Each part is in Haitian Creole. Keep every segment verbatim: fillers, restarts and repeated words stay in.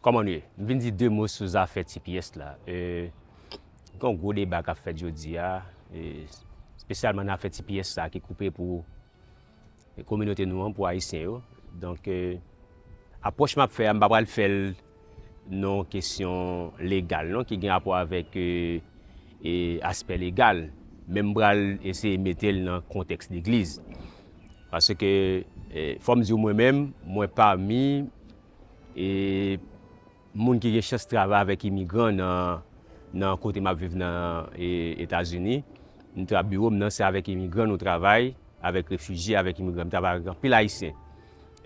Kòman nou ye? M vin di de mo sou zafè T P S la. E, gen yon gwo deba k ap fèt jodi a, e, espesyalman nan afè T P S sa ki koupe pou kominote nou an, pou Ayisyen yo. Donk, e, apwòch m ap fè a, m pa pral fè l nan kesyon legal, non, ki gen rapò avèk, e, e, aspè legal. Men m pral eseye mete l nan kontèks legliz. Paske, e, fò m di w mwen menm, mwen pami, e, moun ki gen chans travay avèk imigran nan, nan kote m ap viv nan, e, Etazini. M tra-, biwo m nan se avèk imigran nou travay, avèk refijye, avèk imigran. M travay avèk anpil Ayisyen.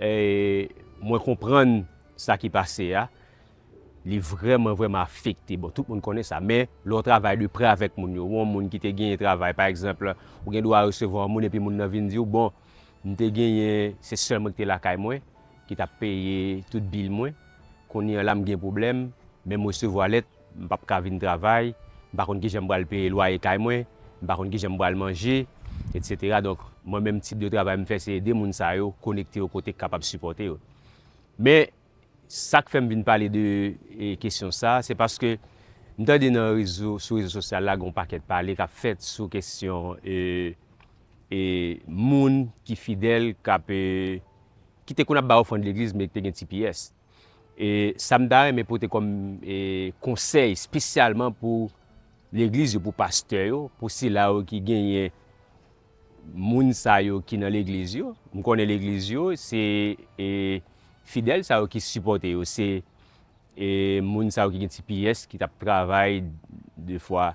E mwen konprann sa ki pase a. Li vrèman, vrèman afekte. Bon, tout moun konnen sa. Men, lè w travay de prè avèk moun yo, ou yon moun ki te genyen travay, pa egzanp, ou gen dwa resevwa yon moun epi moun nan vin di w, bon, m te genyen, se sè mwen ki te lakay mwen, ki t ap peye tout bil mwen. Kounye a la, m gen pwoblèm, men m resevwa lèt, m p ap ka vin travay, m pa konn kijan m pral peye lwaye kay mwen, m pa konn kijan m pral manje, etsetera. Donk, mwen menm, tip de travay m fè, se ede moun sa yo konekte yo kote k kapab sipòte yo. Men, sa k fè m vin pale de, e, kesyon sa, se paske m tande nan rezo, sou rezo sosyal la, gen yon pakèt pale k ap fèt sou kesyon, e, e, moun ki fidèl, k ap, e, ki te konn ap bay ofrann legliz, men ki te gen T P S. E sa m ta renmen pote kòm, e, konsèy espesyalman pou legliz yo, pou pastè yo, pou sila yo ki genyen moun sa yo ki nan legliz yo. M konnen legliz yo, se, e, fidèl sa yo ki sipòte yo, se, e, moun sa yo ki gen T P S, ki t ap travay de fwa,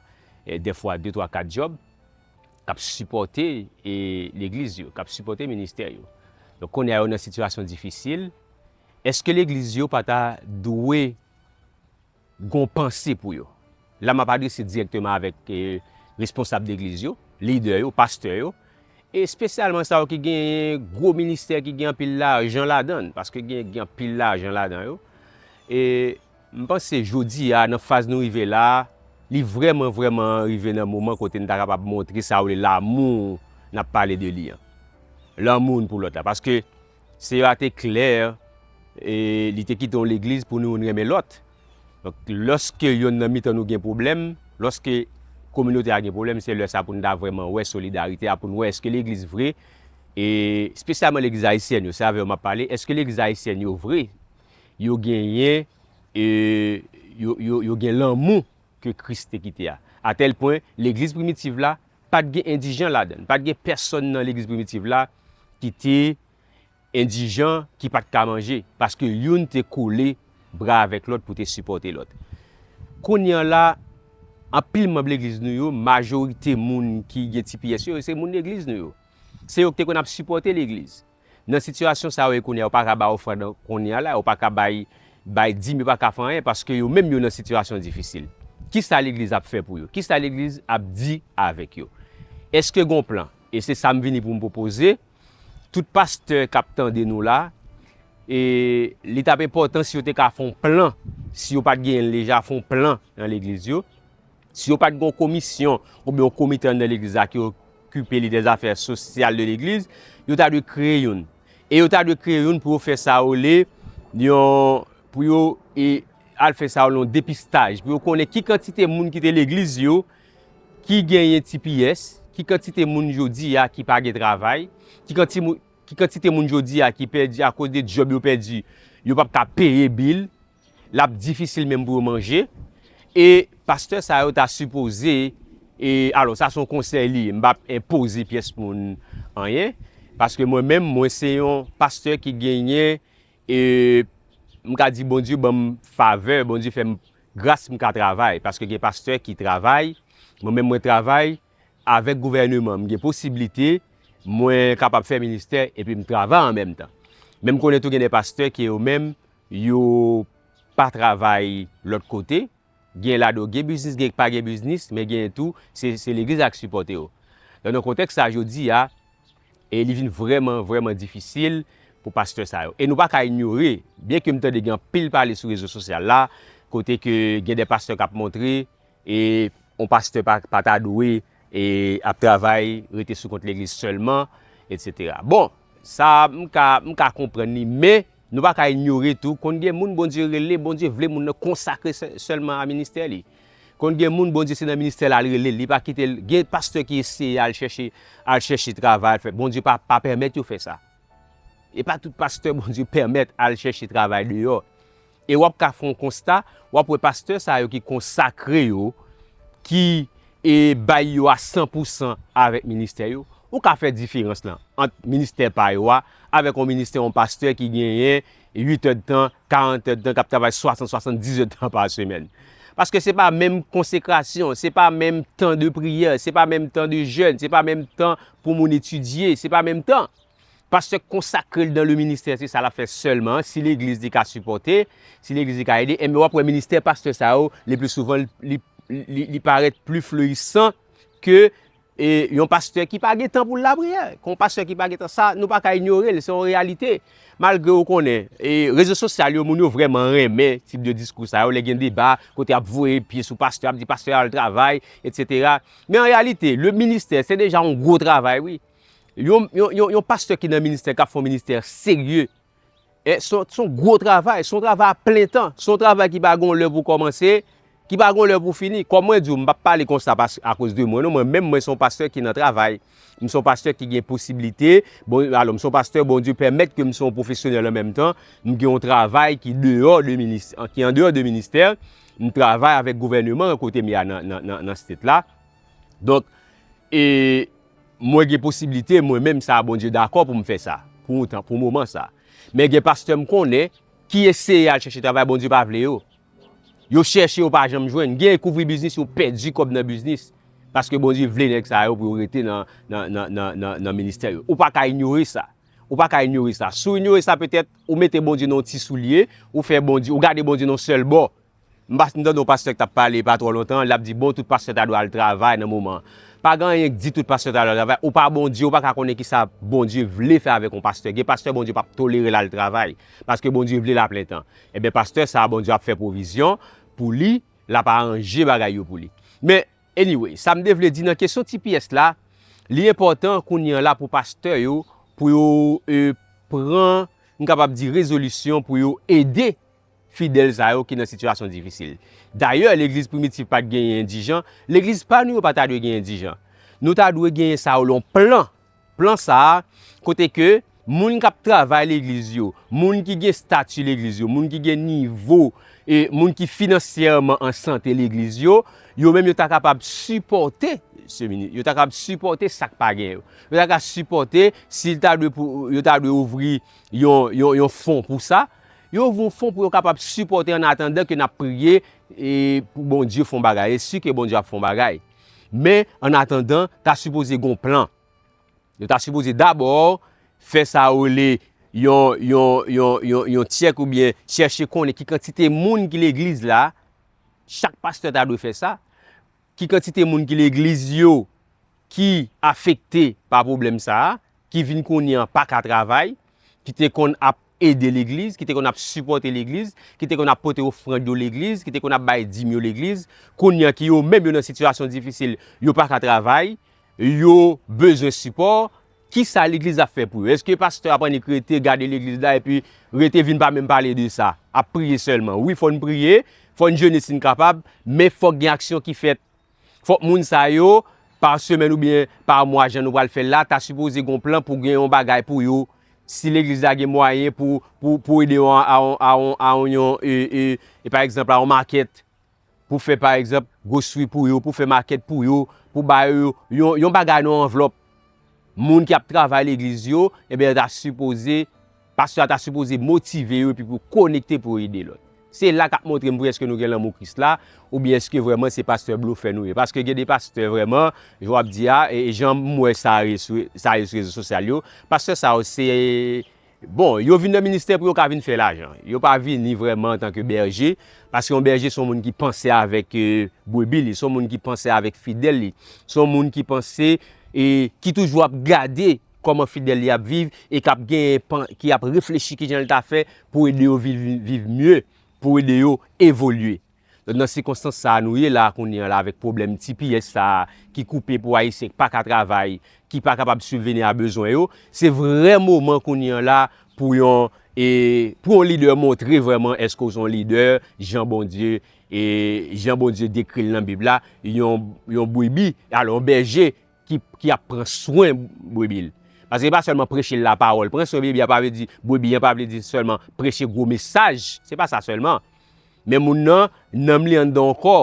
e, de fwa de, twa, kat djòb, k ap sipòte, e, legliz yo, k ap sipòte ministè yo. Donk, kounye a yo nan sitiyasyon difisil. Èske legliz yo pa ta dwe gon panse pou yo? La, m ap adrese dirèkteman avèk, e, responsab legliz yo, lidè yo, pastè yo, e espesyalman sa yo ki gen gwo ministè, ki gen anpil lajan ladan l, paske gen, gen anpil lajan ladan yo. E m panse jodi a, nan faz nou rive la, li vrèman, vrèman rive nan moman kote n ta kapab montre sa yo le lanmou n ap pale de li an. Lanmou n pou lòt la. Paske Seyè a te klè, e li te kite yon legliz pou nou youn renmen lòt. Donk, lòske yonn nan mitan nou gen pwoblèm, lòske kominote a gen pwoblèm, se lè sa pou n ta vrèman wè solidarite a, pou n wè èske legliz vre, e espesyalman legliz ayisyèn yo, se avè yo m ap pale, èske legliz ayisyèn yo vre, yo genyen, e yo, yo, yo gen lanmou ke Kris te kite a. Atèl pwen, legliz primitiv la, pa t gen endijan ladan l. Pa t gen pèsonn nan legliz primitiv la ki te endijan, ki pa t ka manje, paske youn te kole bra avèk lòt pou te sipòte lòt. Kounye a la, anpil manm legliz nou yo, majorite moun ki gen T P S yo, se moun legliz nou yo. Se yo ki te konn ap sipòte legliz. Nan sitiyasyon sa yo ye kounye a, yo pa ka bay ofrann kounye a la, yo pa ka bay, bay dim, yo pa ka fè anyen, paske yo menm yo nan sitiyasyon difisil. Kisa legliz ap fè pou yo? Kisa legliz ap di avèk yo? Èske gon plan? E se sa m vini pou m pwopoze. Tout pastè k ap tande nou la, e li t ap enpòtan si yo te ka fè yon plan, si yo pa t genyen l deja, fè yon plan nan legliz yo. Si yo pa t gen yon komisyon oubyen yon komite anndan legliz la ki okipe li dè zafè sosyal de legliz, yo ta dwe kreye youn. E yo ta dwe kreye youn pou yo fè sa yo le, yon, pou yo, e, al fè sa yo le yon depistaj, pou yo konnen ki kantite moun ki te legliz yo, ki genyen T P S, ki kantite moun jodi a ki pa gen travay, ki kanti-, ki kantite moun jodi a ki pèdi akoz de djòb yo pèdi, yo p ap ka peye bil, l ap difisil menm pou yo manje. E pastè sa yo ta sipoze, e alò, sa se yon konsèy li ye, m p ap enpoze pyès moun anyen, paske mwen menm, mwen se yon pastè ki genyen, e m ka di Bondye ban m favè, Bondye fè m gras, m ka travay, paske gen pastè ki travay, mwen menm mwen travay, avèk gouvèneman, m gen posiblite, mwen kapab fè ministè epi m travay an menm tan. Men m konnen tou gen de pastè ke yo menm, yo pa travay lòt kote, gen ladan yo gen biznis, gen pa gen biznis, men gen tou, se, se legliz la k sipòte yo. Donk, nan kontèks sa, jodi a, e li vin vrèman, vrèman difisil pou pastè sa yo. E nou pa ka inyore, byen ke m tande gen anpil pale sou rezo sosyal la, kote ke gen de pastè k ap montre, e yon pastè pa, pa ta dwe, e ap travay, rete sou kont legliz sèlman, etsetera. Bon, sa, m ka, m ka konprann li, men Nou pa ka inyore tou, konn gen moun Bondye rele, Bondye vle moun nan konsakre sè- sèlman a ministè li. Konn gen moun Bondye se nan ministè la l rele l, li pa kite l. Gen pastè ki eseye al chèche, al chèche travay, al fè. Bondye pa, pa pèmèt yo fè sa. E pa tout pastè Bondye pèmèt al chèche travay deyò. E w ap ka fè yon konsta, w ap wè pastè sa yo ki konsakre yo, ki e bay yo a san pou san avèk ministè yo. Ou ka fè diferans lan ant ministè pa yo a avèk yon ministè yon pastè ki genyen uit èdtan, karant èdtan, k ap travay swasant, swasanndis èdtan pa semèn. Paske se pa menm konsekrasyon, se pa menm tan de priyè, se pa menm tan de jèn, se pa menm tan pou moun etidye, se pa menm tan. Pastè konsakre l dan le ministè, se sa l ap fè sèlman. Si legliz li ka sipòte, si legliz li ka ede, enben w ap wè ministè pastè sa yo, le pli souvan, li, li, li, li parèt pli florisan ke e, yon pastè ki pa gen tan pou l lapriyè. Kon pastè ki pa gen tan, sa, nou pa ka inyore l, se yon reyalite. Malgre ou konnen, e, rezo sosyal yo, moun yo vrèman renmen tip de diskou sa yo, lè gen deba, kote y ap voye pye sou pastè, ap di pastè al travay, etsetera. Men an reyalite, le ministè, se deja yon gwo travay, wi. Yon, yon, yon, yon pastè ki nan ministè, k ap fè yon ministè serye, e, se yon, se yon gwo travay, se yon travay a plen tan, se yon travay ki pa gen yon lè pou kòmanse, ki pa gen yon lè pou fini. Kòm mwen di w, m p ap pale konsa pas- akoz de mwen, non, mwen menm, mwen se yon pastè ki nan travay. M se yon pastè ki gen posiblite, bon, alò, m se yon pastè, Bondye pèmèt ke m se yon pwofesyonèl an menm tan, m gen yon travay ki deyò de minis- ki andeyò de ministè, m travay avèk gouvèneman an kote m ye a nan, nan, nan, nan state la. Donk, e, mwen gen posiblite, mwen menm sa, Bondye dakò pou m fè sa, pou yon tan, pou moman sa. Men gen pastè m konnen ki eseye al chèche travay, Bondye pa vle yo. Yo chèche, yo pa janm jwenn. Gen kouvri biznis, yo pèdi kòb nan biznis. Paske Bondye vle nèg sa yo pou yo rete nan, nan, nan, nan, nan, nan ministè yo. Ou pa ka inyore sa. Ou pa ka inyore sa. Si w inyore sa, petèt, ou mete Bondye nan yon ti soulye, ou fè Bondye, ou gade Bondye nan yon sèl bò. M pa, m tande yon pastè ki t ap pale pa twò lontan, l ap di, bon, tout pastè ta dwe al travay nan moman an. Pa gen anyen ki di tout pastè ta dwe al travay. Ou pa Bondye, ou pa ka konnen kisa Bondye vle fè avèk yon pastè. Gen pastè Bondye p ap tolere l al travay, paske Bondye vle l a plen tan. Ebyen, pastè sa a, Bondye ap fè pwovizyon pou li, l ap aranje bagay yo pou li. Men, anyway, sa m te vle di nan kesyon T P S la, li enpòtan kounye an la pou pastè yo, pou yo, e, pran, m kapab di, rezolisyon pou yo ede fidèl sa yo ki nan sitiyasyon difisil. Dayè, legliz primitif pa t genyen endijan, legliz pa nou yo pa ta dwe gen endijan. Nou ta dwe genyen sa yo lan plan. Plan sa a, kote ke moun k ap travay legliz yo, moun ki gen estati legliz yo, moun ki gen nivo, e moun ki finansyèman an sante legliz yo, yo menm yo ta kapab sipòte se mini-, yo ta kapab sipòte sa k pa gen yo. Yo ta ka sipòte si l ta dwe pou, yo ta dwe ouvri yon, yon, yon fon pou sa. Yo ouvri yon fon pou yo kapab sipòte an atandan ke n ap priye e pou Bondye fè yon bagay. E si ke Bondye ap fè yon bagay. Men, an atandan, ta sipoze gon plan. Yo ta sipoze dabò fè sa yo rele yon, yon, yon, yon, yon check oubyen chèche konnen ki kantite moun ki legliz la, chak pastè ta dwe fè sa. Ki kantite moun ki legliz yo ki afekte pa pwoblèm sa a, ki vin kounye an pa ka travay, ki te konn ap ede legliz, ki te konn ap sipòte legliz, ki te konn ap pote ofrann yo legliz, ki te konn ap bay dim yo legliz, kounye an ki yo menm yo nan sitiyasyon difisil, yo pa ka travay, yo bezwen sipò, kisa legliz ap fè pou yo? Èske pastè ap annik rete gade legliz la epi rete vin pa menm pale de sa? Ap priye sèlman. Wi, fò n priye, fò n jene si n kapab, men fòk gen aksyon ki fèt. Fòk moun sa yo, pa semèn oubyen pa mwa, jan nou pral fè l la, ta sipoze gon plan pou gen yon bagay pou yo. Si legliz la gen mwayen pou, pou, pou ede yo a, a, a, a yon, e, e, e, pa egzanp, a yon makèt, pou fè, pa egzanp, gwosri pou yo, pou fè makèt pou yo, pou ba yo yon, yon bagay nan anvlòp. Moun ki ap travay legliz yo, ebyen, ta sipoze, pastè a ta sipoze motive yo epi pou konekte pou yo ede lòt. Se la k ap montre m pou èske nou gen lanmou Kris la, oubyen èske vrèman se pastè blofè nou ye. Paske gen de pastè vrèman, jan w ap di a, e, e jan m wè sa ye sou, sa ye sou rezo sosyal yo, pastè sa yo se, bon, yo vin nan ministè pou yo ka vin fè lajan. Yo pa vini vrèman antanke bèje, paske yon bèje se yon moun ki panse avèk, e, brebi li, se yon moun ki panse avèk fidèl li, se yon moun ki panse, e, ki toujou ap gade kòman fidèl li ap viv e k ap gen pan, ki ap reflechi kijan l ta fè pou ede yo viv, viv mye, pou ede yo evolye. Donk, nan sikonstans sa a nou ye la kounye an la avèk pwoblèm T P S sa a ki koupe pou Ayisyen k pa ka travay, ki pa kapab sibveni a bezwen yo, se vrè moman kounye an la pou yon, E pou yon lidè montre vrèman èske w se yon lidè, jan Bondye, e jan Bondye dekri l nan Bib la, yon, yon bribi, alò yon bèje ki, ki ap pran swen bribi l. Paske se pa sèlman preche l lapawòl. Pran swen bribi a pa vle di, bribi an pa vle di sèlman preche gwo mesaj. Se pa sa sèlman. Men moun nan, nanm li anndan yon kò.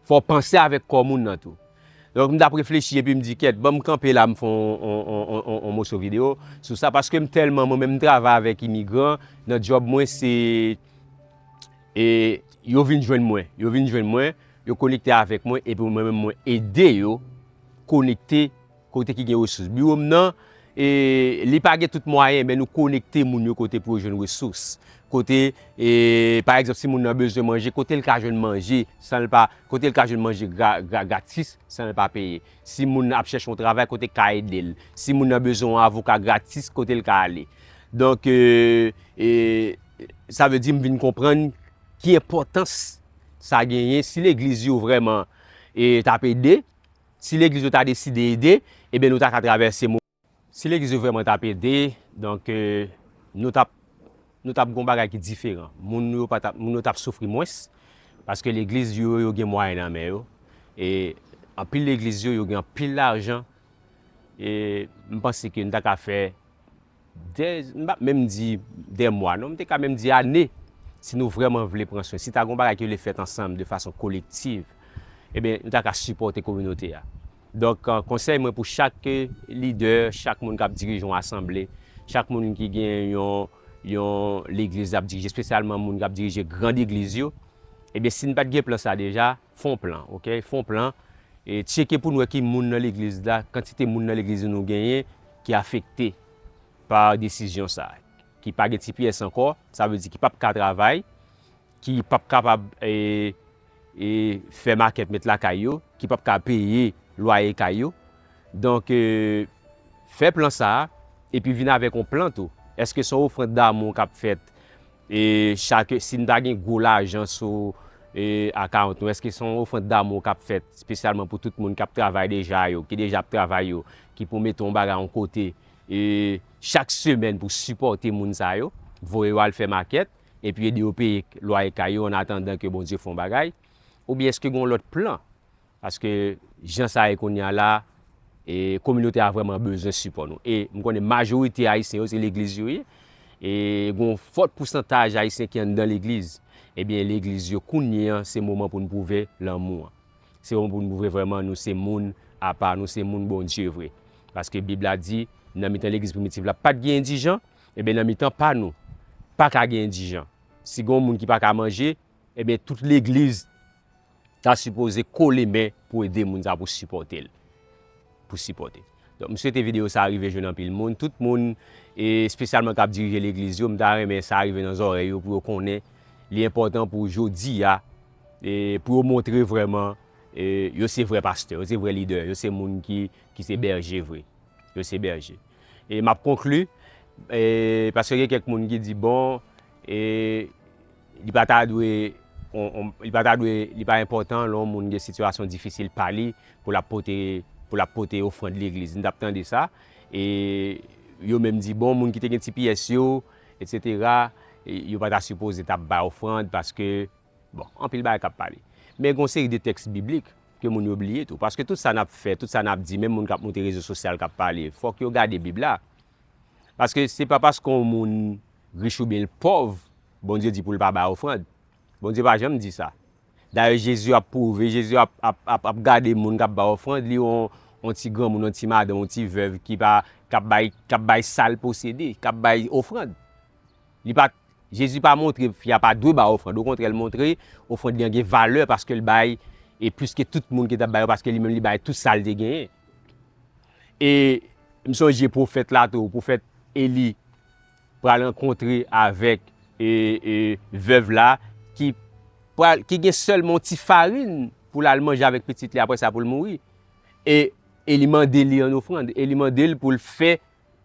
Fò w panse avèk kò moun nan tou. Donk, m t ap reflechi epi m di, kèt, ban m kanpe la, m fè yon, yon, yon, yon, yon moso videyo sou sa, paske m tèlman, mwen menm, m travay avèk imigran, nan djòb mwen, se, e, yo vin jwenn mwen, yo vin jwenn mwen, yo konekte avèk mwen, epi mwen menm, mwen ede yo konekte kote ki gen resous. Biwo m nan, e, li pa gen tout mwayen, men nou konekte moun yo kote pou yo jwenn resous. Kote, e, pa egzanp, si moun nan bezwen manje, kote l ka jwenn manje, san l pa, kote l ka jwenn manje gra-, gra-, gratis, san l pa peye. Si moun nan ap chèche yon travay, kote l ka ede l. Si moun nan bezwen yon avoka gratis, kote l ka ale. Donk, e, e, sa vle di m vin konprann ki enpòtans sa genyen si legliz yo vrèman, e, t ap ede, si legliz yo ta deside ede, ebyen nou ta ka travèse mo. Si legliz yo vrèman t ap ede, donk, e, nou t ap, nou t ap gon bagay ki diferan. Moun yo pa t ap, moun yo t ap soufri mwens, paske legliz yo, yo gen mwayen nan men yo. E anpil legliz yo, yo gen anpil lajan. E m panse ke nou ta ka fè dè, m p ap menm di dè mwa, non, m te ka menm di ane, si nou vrèman vle pran swen, si ta gon bagay ki vle fèt ansanm de fason kolektiv, ebyen, nou ta ka sipòte kominote a. Donk, e, konsèy mwen pou chak, e, lidè, chak moun k ap dirije yon asanble, chak moun ki gen yon, yon legliz l ap dirije, espesyalman moun k ap dirije gran legliz yo, ebyen, si n pa t gen plan sa deja, fè yon plan, oke? Fè yon plan, e tcheke pou n wè ki moun nan legliz la, kantite moun nan legliz nou genyen ki afekte pa desizyon sa, ki pa gen T P S ankò, sa vle di ki p ap ka travay, ki p ap kapab, e, e, fè makèt met lakay yo, ki p ap ka peye lwaye kay yo. Donk, e, fè plan sa a, epi vin avèk yon plan tou. Èske se yon ofrann damou k ap fèt, e, chak, si n ta gen gwo lajan sou, e, akawont nou, èske se yon ofrann damou k ap fèt espesyalman pou tout moun k ap travay deja yo, ki deja ap travay yo, ki pou mete yon bagay yon kote, e, chak semèn pou sipòte moun sa yo, voye yo al fè makèt, epi ede yo peye lwaye kay yo an atandan ke Bondye fè yon bagay? Oubyen èske gen yon lòt plan? Paske jan sa ye kounye a la, e, kominote a vrèman bezwen sipò nou. E m konnen majorite ayisyen yo, se legliz yo ye. E gen yon fòt pousantaj ayisyen ki anndan legliz. Ebyen, legliz yo kounye a, se moman pou n pwouve lanmou an. Se moman pou n pwouve vrèman nou se moun apa, nou se moun Bondye vre. Paske Bib la di, nan mitan legliz primitiv la, pa t gen endijan, ebyen, nan mitan pa nou, pa ka gen endijan. Si gen yon moun ki pa ka manje, ebyen, tout legliz ta sipoze kole men pou ede moun sa, pou sipòte l. Pou sipòte. Donk, m swete videyo sa a rive jwenn anpil moun. Tout moun, e espesyalman k ap dirije legliz yo, m ta renmen sa rive nan zòrèy yo pou yo konnen li enpòtan pou jodi a, e pou yo montre vrèman, e yo se vrè pastè, yo se vrè lidè, yo se moun ki, ki se bèje vre. Yo se bèje. E m ap konkli, e, paske gen kèk moun ki di, bon, e, li pa ta dwe, on, on, li pa ta dwe, li pa enpòtan lè yon moun gen sitiyasyon difisil pa li pou l ap pote, pou l ap pote ofrann legliz. M t ap tande sa. E yo menm di, bon, moun ki te gen T P S yo, etsetera, e yo pa ta sipoze t ap bay ofrann paske, bon, anpil bagay k ap pale. Men gen yon seri de tèks biblik ke moun yo bliye tou. Paske tout sa n ap fè, tout sa n ap di, menm moun k ap monte rezo sosyal k ap pale, fòk yo gade Bib la. Paske se pa paske yon moun rich oubyen l pòv, Bondye di pou l pa bay ofrann. Bondye pa janm di sa. Dayè, Jezi ap pwouve, Jezi ap, ap, ap, ap gade moun k ap bay ofrann, li yon, yon ti granmoun, yon ti madanm, yon ti vèv ki pa, k ap bay, k ap bay sa l posede, k ap bay ofrann. Li pa, Jezi pa montre fi a pa dwe bay ofrann. Okontrè, l montre ofrann li an gen valè paske l bay, e plis ke tout moun ki t ap bay yo, paske li menm li bay tout sa l te genyen. E m sonje pwofèt la tou, pwofèt Eli pral rankontre avèk, e, e, vèv la ki pral, ki gen sèlman yon ti farin pou l al manje avèk pitit li, apre sa pou l mouri. E, e li mande li an ofrann, e li mande l pou l fè,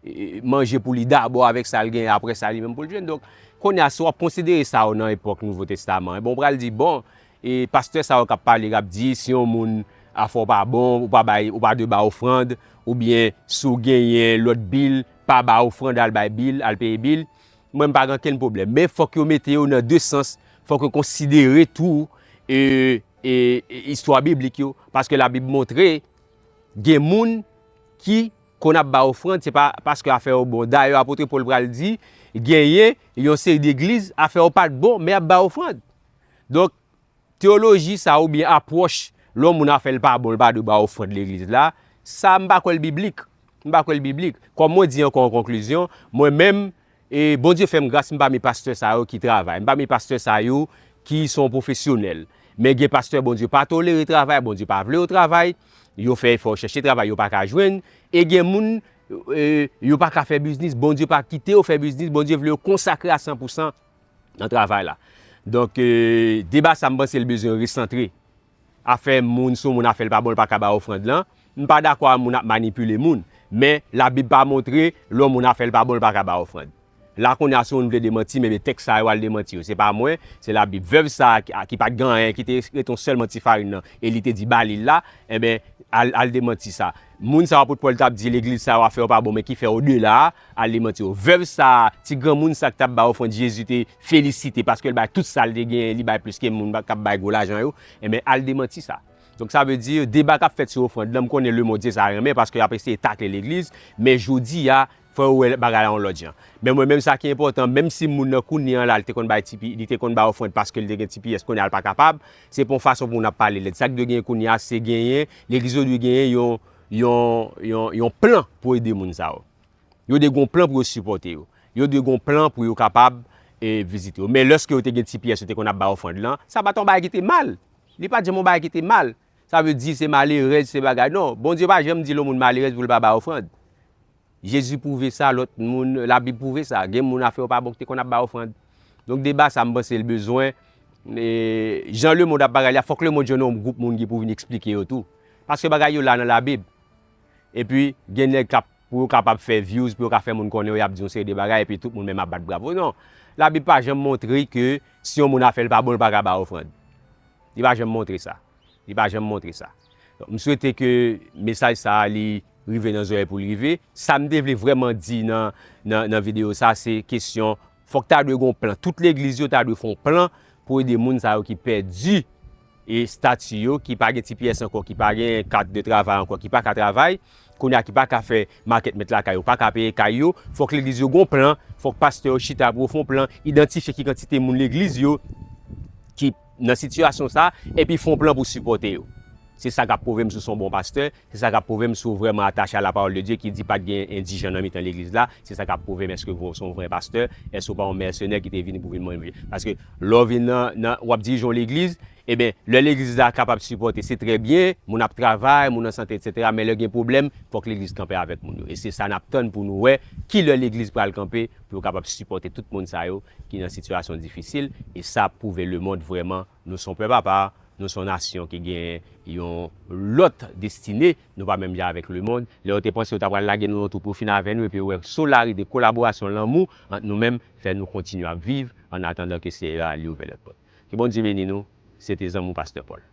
e, manje pou li dabò avèk sa l genyen, apre sa li menm pou l jwenn. Donk, kounye a, si w ap konsidere sa yo nan epòk Nouvo Testaman, ebyen, w pral di, bon, e pastè sa yo k ap pale, k ap di, si yon moun afè w pa bon, ou pa bay, ou pa dwe bay ofrann, oubyen si w genyen lòt bil, pa bay ofrann, al bay bil, al peye bil. Mwen, m pa gen okenn pwoblèm. Men fòk yo mete yo nan de sans. Fòk yo konsidere tou e, e, e, istwa biblik yo. Paske Labib montre gen moun ki konn ap bay ofrann, se pa paske afè yo bon. Dayè, apot Pòl pral di, genyen yon seri legliz, afè yo pa t bon, men y ap bay ofrann. Donk, teyoloji sa oubyen apwòch, lè yon moun afè l pa bon, l pa dwe bay ofrann legliz la, sa m pa kwè l biblik. M pa kwè l biblik. Kòm mwen di ankò an konklizyon, mwen menm, e Bondye fè m gras, m pami pastè sa yo ki travay. M pami pastè sa yo ki se yon pwofesyonèl. Men gen pastè Bondye pa tolere travay, Bondye pa vle yo travay, yo fè efò, yo chèche travay, yo pa ka jwenn. E gen moun, e, yo pa ka fè biznis, Bondye pa kite yo fè biznis, Bondye vle yo konsakre a san pou san nan travay la. Donk, e, deba sa, m panse l bezwen resantre. Afè moun, si yon moun afè l pa bon, l pa ka bay ofrann lan. M pa dakò a moun ap manipile moun. Men, Labib pa montre, lè yon moun afè l pa bon, l pa ka bay ofrann. La kounye a, si yon moun vle demanti m, ebyen tèks sa yo al demanti yo. Se pa mwen, se Labib. Vèv sa a ki, ki pa t gen anyen, ki te ret yon sèl manti farin nan, e li te di ba li l la, enben, al, al demanti sa. Moun sa yo apot Pòl t ap di legliz sa yo afè yo pa bon, men ki fè odela a, al demanti yo. Vèv sa a, ti granmoun sa ki t ap bay ofrann, Jezi te felisite paske l bay tout sa l te genyen, li bay plis ke moun k ap bay gwo lajan yo, enben, al demanti sa. Donk, sa vle di, deba k ap fèt sou ofrann lan, m konnen lemonn se sa renmen paske y ap eseye takle legliz, men jodi a, fò yo wè bagay la yon lòt jan. Men mwen menm, sa ki enpòtan, menm si moun nan kounye a la, li te konn bay tipi, li te konn bay ofrann paske li te gen tipiyès, kounye a l pa kapab, se pa yon fason pou moun ap pale lèd. Sa k dwe genyen kounye a, se genyen, legliz yo dwe genyen yon, yon, yon, yon plan pou ede moun sa yo. Yo dwe gen yon plan pou yo sipòte yo. Yo dwe gen yon plan pou yo kapab, e, vizite yo. Men lèske yo te gen tipiyès, yo te konn ap bay ofrann lan, sa pa t yon bagay ki te mal. Li pa t janm yon bagay ki te mal. Sa vle di se malerèz, se bagay. Non, Bondye pa janm di lè yon moun malerèz pou l pa bay ofrann. Jezi pwouve sa, lòt moun, Labib pwouve sa. Gen moun afè yo pa bon ki te konn ap bay ofrann. Donk deba sa, m panse l bezwen, e, jan lemonn ap bagay la, fòk lemonn jwenn yon gwoup moun ki pou vin eksplike yo tou. Paske bagay yo la nan Labib. Epi, gen nèg k ap, pou yo kapab fè views, pou yo ka fè moun konnen yo, y ap di yon seri de bagay, epi tout moun menm ap bat bravo. Non. Labib pa janm montre ke si yon moun afè l pa bon, l pa ka bay ofrann. Li pa janm montre sa. Li pa janm montre sa. Donk, m swete ke mesaj sa a, li rive nan zòrèy pou l rive. Sa m te vle vrèman di nan, nan, nan videyo sa, se kesyon, fòk ta dwe gen yon plan. Tout legliz yo ta dwe fè yon plan pou ede moun sa yo ki pèdi e estati yo, ki pa gen tipiyès ankò, ki pa gen kat de travay ankò, ki pa ka travay. Kounye a ki pa ka fè makèt, met lakay yo pa ka peye kay yo. Fòk legliz yo gen yon plan, fòk pastè yo chita pou yo fè yon plan, idantifye ki kantite moun legliz yo ki nan sitiyasyon sa, epi fè yon plan pou sipòte yo. Se sa k ap pwouve m si w se yon bon pastè, se sa k ap pwouve m si w vrèman atache a la parole de Dieu ki di pa t gen endijan nan mitan legliz la, se sa k ap pwouve m èske w se yon vrè pastè, èske w pa yon mèsenè ki te vini pou vin manje. Paske lè w vin nan, nan, w ap dirije yon legliz, ebyen, lè legliz la kapab sipòte, se trè byen, moun ap travay, moun an sante, etsetera, men lè gen pwoblèm, fòk legliz kanpe avèk moun yo. E se sa n ap tann pou nou wè, ki lè legliz pral kanpe pou yo kapab sipòte tout moun sa yo ki nan sitiyasyon difisil, e sa ap pwouve lemonn vrèman nou se yon pèp apa, nou se yon nasyon ki gen yon lòt destine, nou pa menm jan avèk lemonn. Lè yo te panse yo ta pral lage nou nan twou pou yo fin avè nou, epi yo wè solidarite, kolaborasyon, lanmou ant nou menm, fè nou kontinye ap viv, an atandan ke Seyè a li ouvè lòt pòt. Ke Bondye beni nou, se te zanmi w, Pastè Paul.